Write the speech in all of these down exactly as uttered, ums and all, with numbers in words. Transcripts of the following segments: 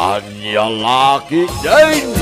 Ania la ketdin?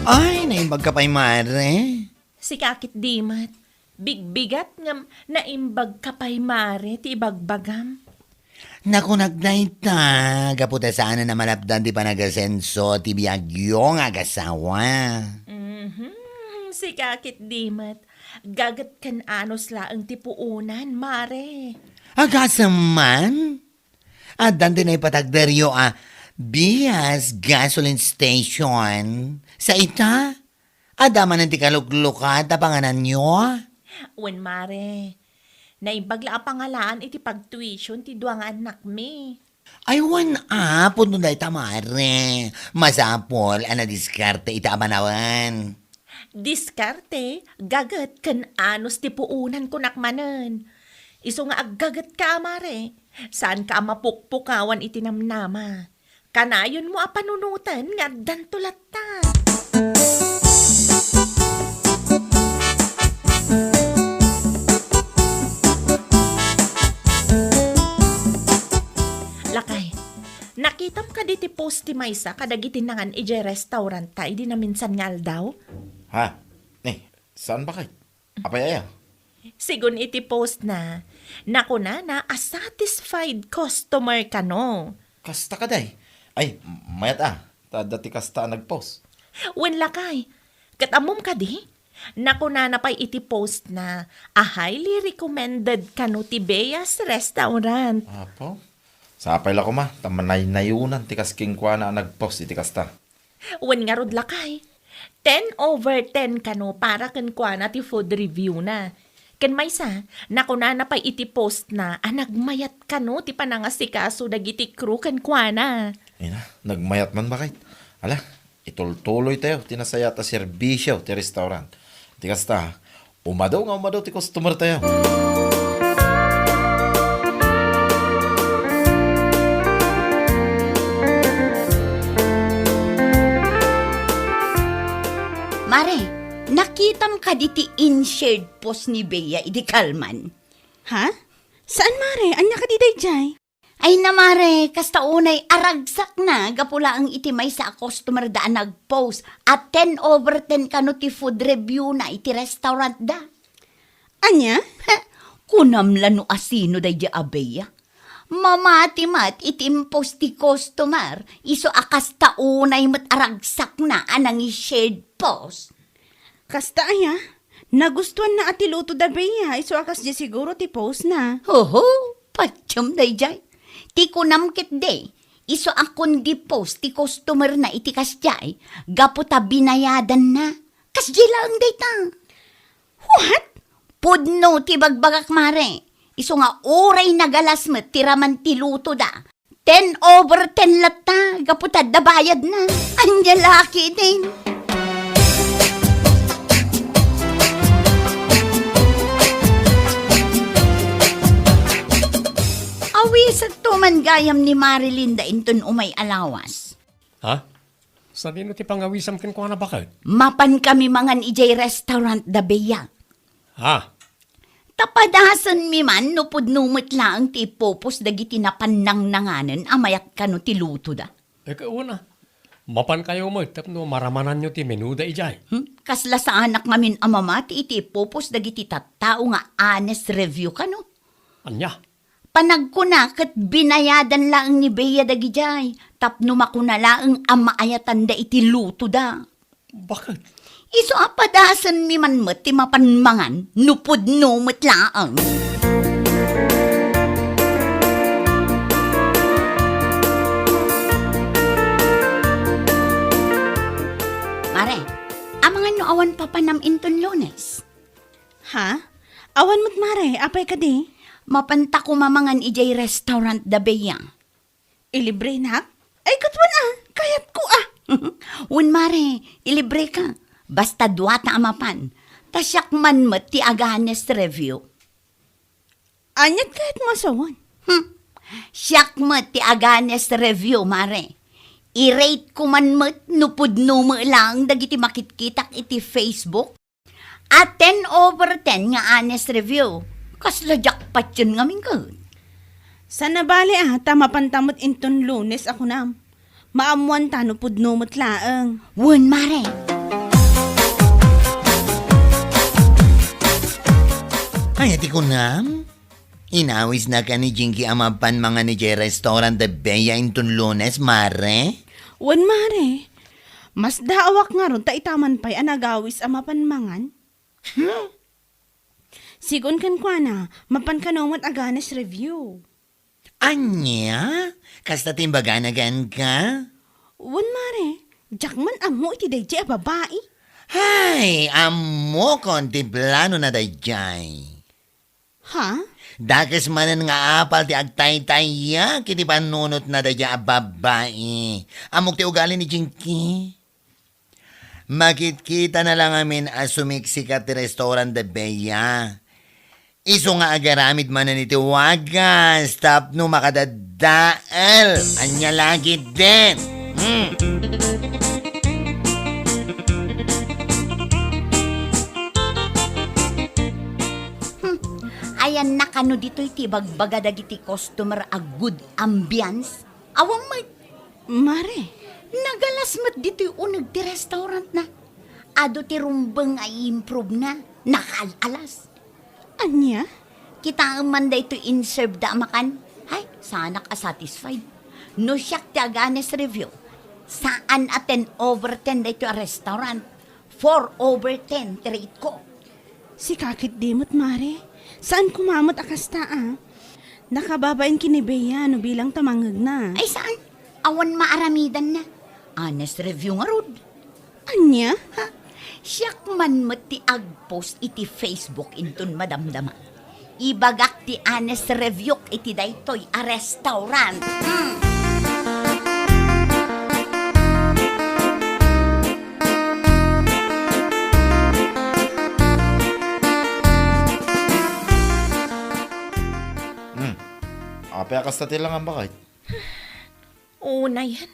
Ay, naimbag ka pay, mare. Sika ketdi met. Bigbigat ngem naimbag ka pay, mare, ti ibagbagam. Nakunak dayta, gapu ta saanen a malapdan ti panagasenso ti biagyo nga agasawa. Mhm. Sika ketdi met. Gaget ken anus laeng ti puonan, mare. Agasem man? Addan ti naipatagderyo a Bias Gasoline Station. Sa ita, adda manen ti kaluklukat a pangananyo? Wen, mare. Naimbag la a pangalaan iti pagtuition ti dua nga annakmi. Ay, wen a, pudno dayta, mare. Masapul a nadiskarte ita a panawen. Diskarte, gaget, ken anus ti puonan, kunak manen. Isu nga aggagetka, mare, saanka a mapukpukawan iti namnama. Kanayonmo a panunoten nga addanto latta. Lakay, nakitam kadi ti post ti maysa kadagiti nangan idiay restaurant ta idi naminsan nga aldaw? Ha? Eh, saan bakay? Apay aya? Sigun iti post na, nakunana a satisfied customer kano. Kasta kadi? Ay, mayat a, ta adda ti kasta a nagpost. Wen lakay, ket ammom kadi? Nakunana pay iti post na a highly recommended kano ti Bea's Restaurant. Apo? Sapay la koma, ta manaynayonan ti kas kenkuana a nagpost iti kasta. Wen ngarud lakay, ten over ten kano para kenkuana ti food review na. Ken maysa, nakunana pay iti post na a nagmayat kano ti panangasikaso dagiti crew kenkuana. Ina, nagmayat man bakay. Ala, itultuloy tayo ti nasayaat a serbisyo ti restaurant. Ti kasta, umadu nga umadu ti customer tayo. Mare, nakitam kadi ti in-shared post ni Bea idi kalman? Ha? Saan, mare? Ania kadi daydiay? Ay na, mare, kasta unay aragsakna gapu laeng iti maysa a customer da a nagpost a ten over ten kano ti food review na iti restaurant da. Ania? Kunam la no asino daydi a Bea. Mamati met iti impost ti customer, isu a kasta unay met aragsakna a nangi-shared post. Kasta aya? Nagustuanna a ti luto da Bea, isu a kasdi siguro ti post na. Oho, patiem daydiay. Ti kunam ketdi, isu a kundi post ti customer na iti kasdiay, gapu ta binayadanna. Kasdi laeng dayta. What? Pudno ti bagbagak, mare. Isu nga uray nagalas met ti raman ti luto da. Ten over ten latta, gapu ta adda bayadna. Ania la ketdin? Awisekto man gayam ni Marilyn da inton umay a lawas. Ha? Sadino ti pangawisam kenkuana, baket? Mapan kami mangan idiay restaurant da Bea. Ha? Ta padasenmi man no pudno met laeng ti ipupos dagiti napannangnanganen a mayat kano ti lutoda. Ket una, mapankayo met tapno maramananyo ti menuda idiay. Hmm? Kasla saanak ngamin a mamati iti ipupos dagiti tattao nga honest review kano. Ania? Panagkuna ket binayadan laeng ni Bea dagidiay tapno makuna laeng a maayatanda iti lutoda. Baket? Isu a padasenmi man met ti mapan mangan no pudno met laeng. Mare, amangan no awan papanam inton Lunes? Ha? Awan met, mare, apay kadi? Mapanta koma mangan idiay restaurant da Bea. Ilibrenak? Ay, ket wen a, kayatko a. Wen, mare, ilibreka. Basta duata a mapan. Ta siak man met ti aga-honest review. Aniat kayatmo a sawen? Hmm. Siak met ti aga-honest review, mare. I-rate ko man met no pudno met laeng dagiti makitkitak iti Facebook. A ten over ten nga honest review. Kasla jackpot yen ngamin ket. Saan a bale a, ta mapanta met inton Lunes a kunam. Maammoanta no pudno met laeng. Wen, mare. Ania ti kunam? Inawisnaka ni Jinky a mapan mangan idiay restaurant da Bea inton Lunes, mare? Wen, mare. Masdaawak ngarud ta itaman pay a nagawis a mapan mangan. Hmm? Sigun kenkuana, mapan kano met aganes review. Ania? Kasta ti imbagana kenka? Wen, mare, diak man ammo iti daydiay a babai. Hay, ammokon ti planona daydiay. Ha? Dakes manen nga apal ti agtaytayak iti pannunotna daydiay a babai. Ammok ti ugali ni Jinky. Makitkitana la ngamin a sumiksikat ti restaurant da Bea. Isu nga agaramid manen iti wagas tapno makadadael. Ania la ketdin? Hmm. Hmm, ayanna kano ditoy ti ibagbaga dagiti customer a good ambience? Awan met. Mare. Nagalas met ditoy uneg ti restaurantna. Adu ti rumbeng nga i-improve-na. Nakaal-alas. Ania? Kitaem man daytoy in-serve da a makan. Hay, saanak a satisfied. No siak ti aganes review, saan a ten over ten daytoy a restaurant. Four over ten ti rate ko. Sika ketdi met, mare. Saan koma met a kasta, a. Nakababain ken ni Bea no bilang ta mangngegna. Ay, saan? Awan maaramidanna. Honest review ngarud. Ania? Ha? Siak man met ti agpost iti Facebook inton madamdama. Ibagak ti honest review iti daytoy a restaurant. Hmm. Hmm. Apay a kasta ti langam, baket? Unayen.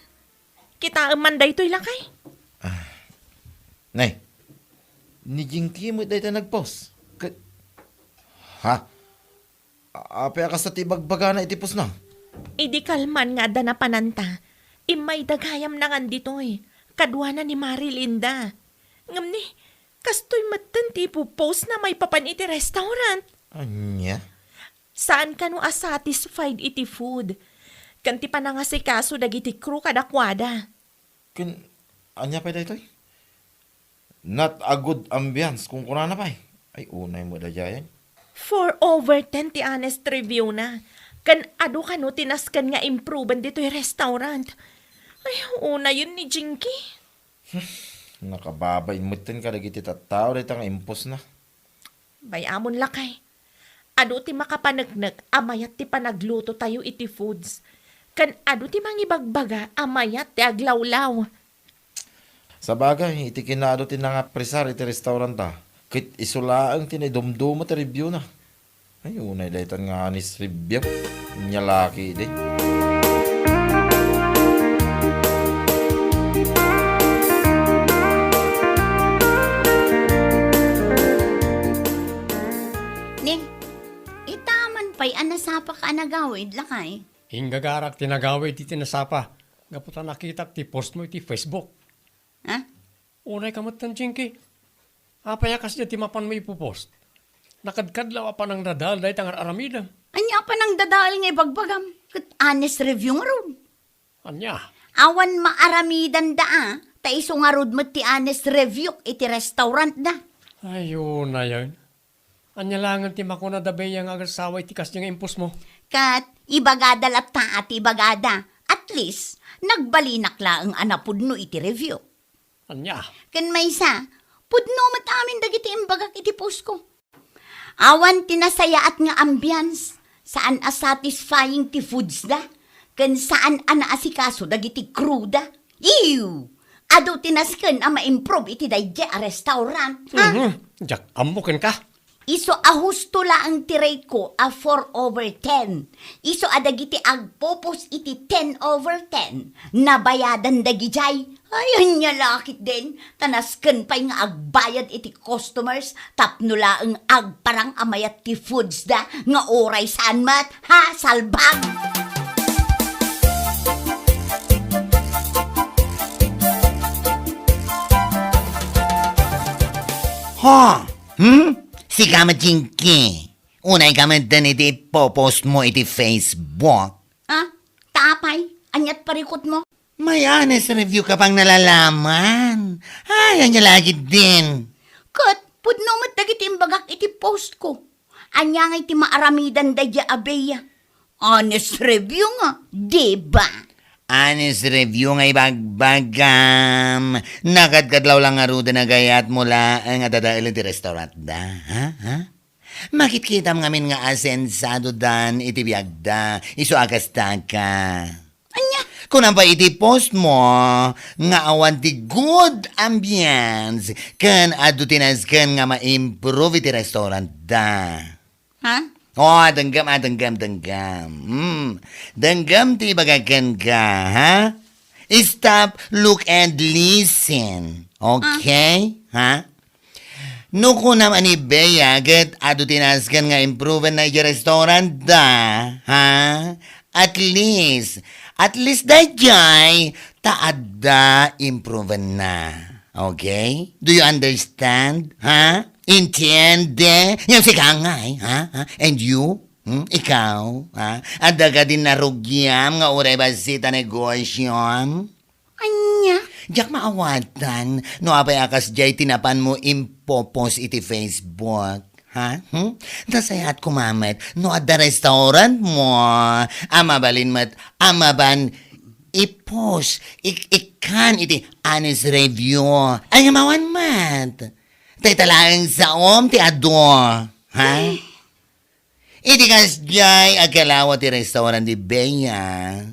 Kitaem man daytoy, lakay. Ah. Nay, ni Jinky met dayta nagpost. Ke-, ha? A-, apay a kasta ti ibagbagana iti postna? Idi kalman nga adda napananta, immayda gayam nangan ditoy, kaduana ni Mari Linda. Ngem ni, kastoy metten ti ipupostna maipapan iti restaurant. Ania? Saan kano a satisfied iti food ken ti panangasikaso dagiti crew kadakuada. Ken ania pay daytoy? Not a good ambience, kunkunana pay. Ay, unay met daydiayen. Four over ten ti honest review-na. Ken adu kano ti nasken nga improben ditoy restaurant. Ay, unayen ni Jinky. Hmm, nakababain metten kadagiti tattao dayta nga impostna. Bay-amon, lakay. Adu ti makapaneknek a mayat ti panaglutotayo iti foods, ken adu ti mangibagbaga a mayat ti aglawlaw. Sabagay, iti kinaadu ti nangapresar iti restauranta, ket isu laeng ti naidumduma ti review-na. Ay, unay daytan nga honest review. Ania la ketdi. Ni, itaman pay a nasapaka a nagawid, lakay? Inggagarak ti nagawid iti nasapa, gapu ta nakitak ti postmo iti Facebook. Ha? Unayka metten, Jinky. Apay a kasdiay ti mapanmo ipopost? Nakadkadlaw a panangdadael dayta nga ar-aramidem. Ania a panangdadael nga ibagbagam? Ket honest review ngarud. Ania? Awan maaramidanda a, ta isu ngarud met ti honest review iti restaurantda. Ay, unayen. Ania laengen ti makuna da Bea nga agassawa iti kasdiay nga impostmo? Ket ibagada latta a ti ibagada. At least, nagbalinak laeng a napudno iti review. Ania? Ken maysa, pudno met amin dagiti imbagak iti postko. Awan ti nasayaat nga ambience, saan a satisfying ti foodsda, ken saan a naasikaso dagiti crewda. Ew! Adu ti nasken a ma-improve iti daydiay a restaurant, ha? Mhm. Diak ammo kenka. Isu a husto laeng ti rate ko a four over ten. Isu a dagiti agpopos iti ten over ten, nabayadan dagidiay. Ay, ania la ketdin, ta nasken pay nga agbayad iti customers tapno laeng agparang a mayat ti foodsda nga uray saan met, ha, salbag! Oh, hmm? Sika met, Jinky. Unay ka met den iti ipopost mo iti Facebook. Ah, ta apay? Aniat parikut mo? May honest review ka pang nalalaman. Ay, ania lagi den. Ket, pudno met dagiti imbagak iti post ko. Ania ngay ti maaramidan daydiay a Bea? Honest review nga, di ba? Honest review nga ibagbagam. Nakadkadlaw lang ngaruden a gayat mo laeng a dadaelen ti restaurant da. Ha? Ha? Makitkitam ngamin nga asensado dan iti biagda. Isu a kasta ka. Ania? Kunam pay iti post mo nga awan ti good ambience ken adu ti nasken nga ma-improve iti restaurant da. Ha? Oh, denggem, ah, denggem, denggem. Hmm. Denggem ti ibagak kenka, ha? Stop, look, and listen. Okay? Ha? No kunam a ni Bea ket adu ti nasken nga improven na iti restaurant da, ha? At least, at least daydiay ta adda improven na. Okay? Do you understand? Ha? Entiende? Ngem sika ngay, ha? Ha? And you? Hmm? Ikaw? Ha? Adda kadin narugiam nga uray bassit a negosyom? Ania? Diak maawatan no apay a kasdiay ti napanmo impopost iti Facebook. Ha? Hmm? Nasayaat koma met no adda restaurant mo a mabalin met a mapan i-post, ik-, ikkan iti honest review. Ay, nga mawan met. Dayta laeng saom ti adu. Ha? Ay. Iti kasdiay a kalawa ti restaurant ni Bea.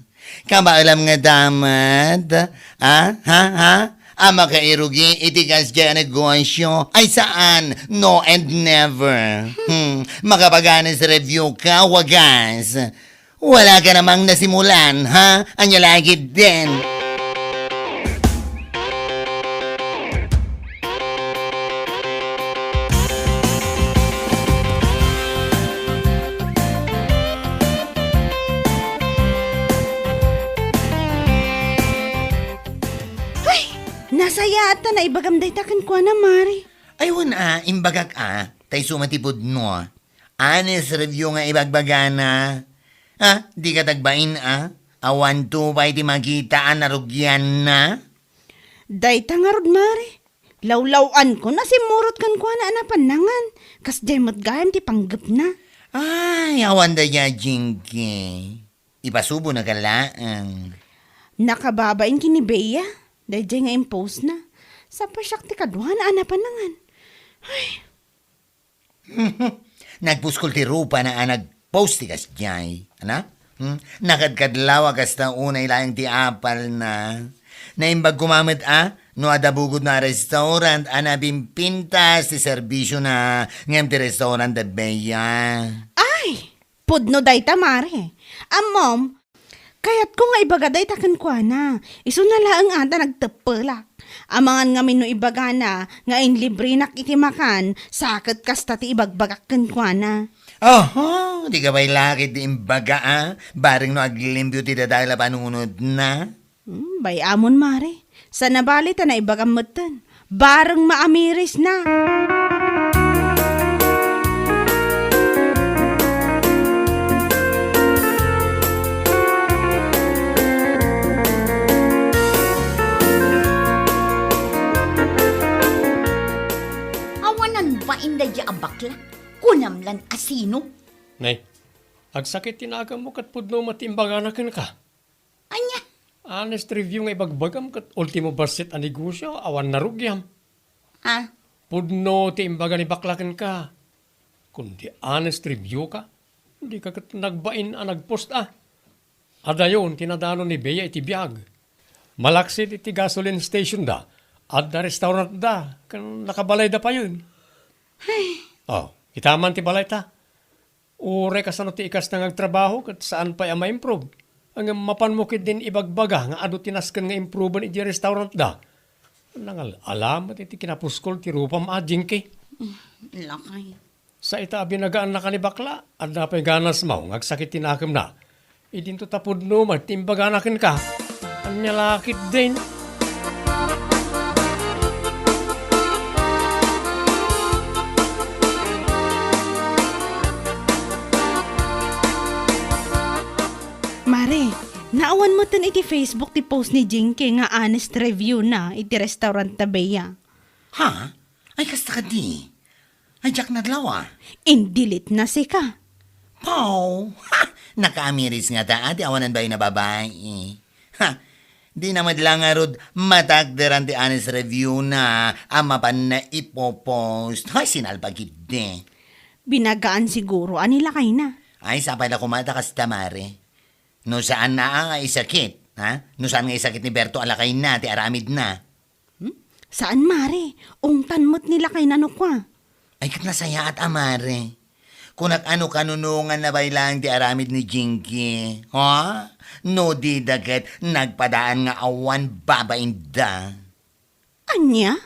Kabaelam nga damat, ha? Ha? Ha? A makairugi iti kasdiay a negosyo. Ay saan, no and never. Hmm. Makapag-honest review ka, wagas. Wala ka namang nasimulan, ha? Ania lagi den. Ay, nasayaat ta naibagam dayta kenkuana, Mare. Ay, wen a, imbagak a, ta isu met ti pudno. Honest review nga ibagbagana. Ah, dika nagbain, ah. Awan to pay ti makita a narugianna. Dayta ngarud, Mare. Lawlaw-anko, nasimmurot kenkuana a napan nangan. Kasdiay met gayam ti panggepna. Ay, awan daydiay, Jinky. Ipasubona ka laeng. Nakababain ken ni Bea. Daydiay nga impostna. Sapay siak ti kaduana a napan nangan. Ay. Nagpuskol ti rupana a nagpost ti kasdiay. Ana? Hmm? Nakadkadlaw a kasta unay laeng ti apalna. Naimbag koma met a no adda bukodna a restaurant a napimpintas ti serbisyona ngem ti restaurant da Bea. Ay! Pudno dayta, Mare. Ammom, kayatko nga ibaga dayta kenkuana. Isuna laeng a ta nagteppelak. Amangan ngamin no ibagana nga inlibrenak iti makan, sa ket kasta ti ibagbagak kenkuana. Oho, dika pay lakit ti imbaga, a? Bareng no aglimpio ti dadael a panunotna. Hmm, bay-amon, Mare. Saan a bale ta naibagam metten. Bareng maamirisna. Awanan bain daydiay a bakla? Kunam lan a sino? Nay, agsakit ti nakemmo ket pudno met ti imbagana kenka. Ania? Honest review nga ibagbagam ket ultimo bassit a negosyo, awan narugiam. Ah? Pudno ti imbaga ni bakla kenka. Kun di honest review ka, dika ket nagbain a nagpost a. Adayon ti nadanon ni Bea iti biag. Malaksid iti gasoline station da, adda restaurant da, ken nakabalayda payen. Ay. Oh, itaman ti balayta. Uray kasano ti ikasna nga agtrabaho ket saan pay a ma-improve. Ngem mapanmo ketdin ibagbaga nga adu ti nasken nga improven idiay restaurant da. Nangal-ala met iti kinapuskol ti rupam a, Jinky. Mm, lakay. Sa ita a binagaannaka ni bakla, adda pay ganasmo nga agsakit ti nakemna. Idinto ta pudno met ti imbagana kenka. Ania la ketdin? Te, naawan metten iti Facebook ti post ni Jinky nga honest review na iti restaurant ta Bea. Ha? Ay, kasta kadi? Ay, diak nadlaw, ah. In-delete na sika. Pow! Ha! Nakaamiris ngata ti awanan bain a babai. Ha! Di na met la ngarud matakderan ti honest review na a mapanna ipopost. Hay, sinalbag idi. Binagaan siguro a ni lakayna. Ay, sapay la koma ta kasta, mare. No saan na nga isakit, ha? No saan nga isakit ni Berto a lakayna ti aramidna. Hmm? Saan, mare? Ungtan met ni lakayna no kua. Ay, ket nasayaat a, mare. Kunak a no kanunongan na bain laeng ti aramid ni Jinky, ha? No dida ket nagpadaan nga awan babainda. Ania?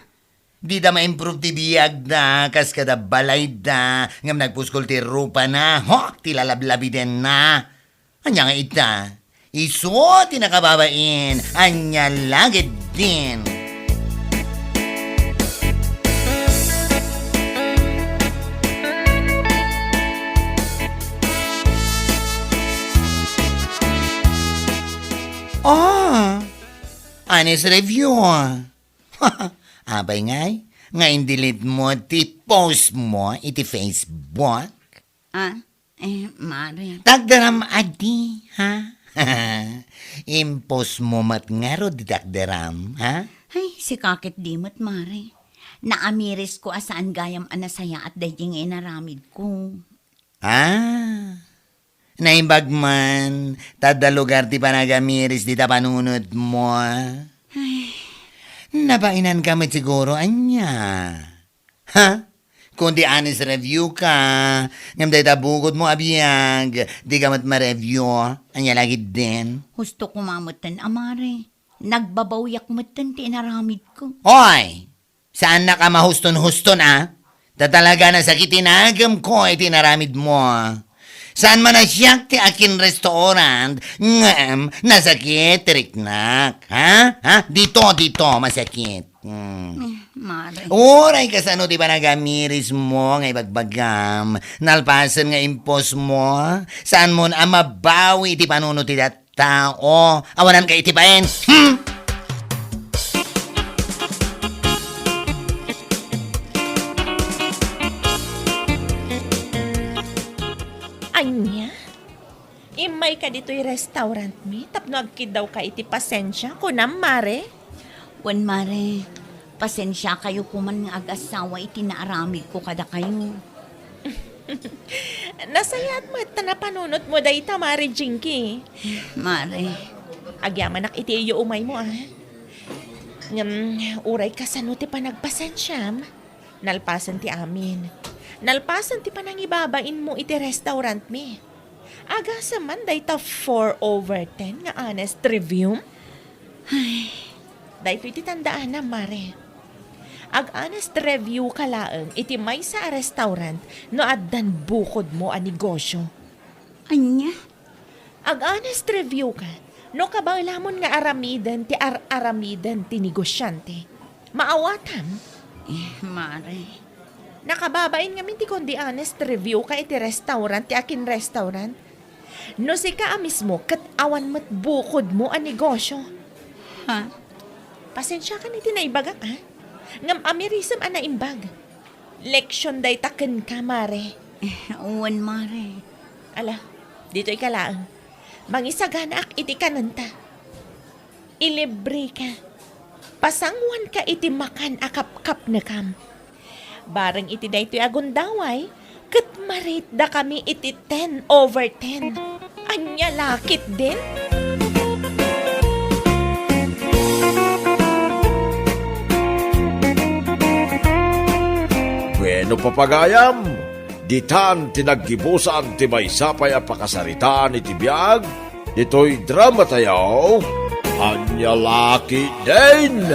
Dida ma-improve ti biagda, kas kada balayda, ngem nagpuskol ti rupana, ho, ti lalablabidenna. Ania nga ita? Isu ti nakababain, ania la ketdin? Ah, honest review. Apay ngay, nga in-delete mo ti post mo iti Facebook? Ah, eh, mare. Takderam adi, ha? In-post mo met ngarud ti takderam, ha? Ay, sika ket di met, mare. Naamirisko a saan gayam a nasayaat daydi nga inaramidko. Ah, naimbag man, ta adda lugar ti panagamiris dita panunotmo. Ay. Nabainanka met siguro, ania? Ha? Kundi honest review ka, ngem dayta bukodmo a biag, dika met ma-review, ania la ketdin? Husto koma metten a, mare. Nagbabawiak metten ti inaramidko. Oy! Saannak a mahuston-huston, a? Ta talaga nasakit ti nagem ko iti inaramidmo. Saan man a siak ti akin restaurant, ngem nasakit ti riknak, ha? Ha? Dito, dito, masakit. Hmm. Eh, mare. Uray kasano ti panagamirismo nga ibagbagam. Nalpasen nga in-post mo, saanmon a mabawi ti panunot ti dat-, tao. Awananka iti bain. Hmm? Ania? Immayka ditoy restaurantmi tapno agkiddawka iti pasensia, kunam, mare? Wen, mare. Pasensiakayo koman nga agassawa iti naaramidko kadakayo. Nasayaat met ta napanunotmo dayta, Mare Jinky. Mare. Agyamanak iti iyo umaymo, a. Ngem, uray kasano ti panagpasensiam, nalpasen ti amin. Nalpasen ti panangibabainmo iti restaurantmi. Agasem man dayta four over ten nga honest review? Ay. Daytoy ti tandaanam, Mare. Ag-honest review ka laeng iti maysa a restaurant no addan bukodmo a negosyo. Ania? Ag-honest review ka no kabaelamon nga aramiden ti ar-aramiden ti negosiante. Maawatam? Eh, Mare. Nakababain ngamin ti kundi honest review ka iti restaurant ti akin restaurant. No sika a mismo ket awan met bukodmo a negosyo. Ha? Pasensiakan iti naibagak, a? Ngem amirisem a naimbag. Leksion dayta kenka, Mare. Eh, wen, Mare. Ala, ditoy ka laeng. Mangisaganaak iti kanenta. Ilibreka. Pasanguanka iti makan a kapkapnekam. Bareng iti daytoy a gundaway, ket ma-rate-dakami iti ten over ten. Ania la ketdin? Bueno, papagayam, ditan ti naggibusan ti maysa pay a pakasaritaan iti biag ditoy dramatayo, Ania la ketdin?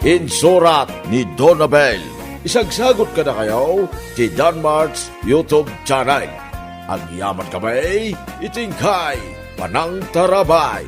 Insurat ni Donabel. Isagsagut kadakayo ti Danmart's YouTube channel. Agyamankami iti inkay panangtarabay.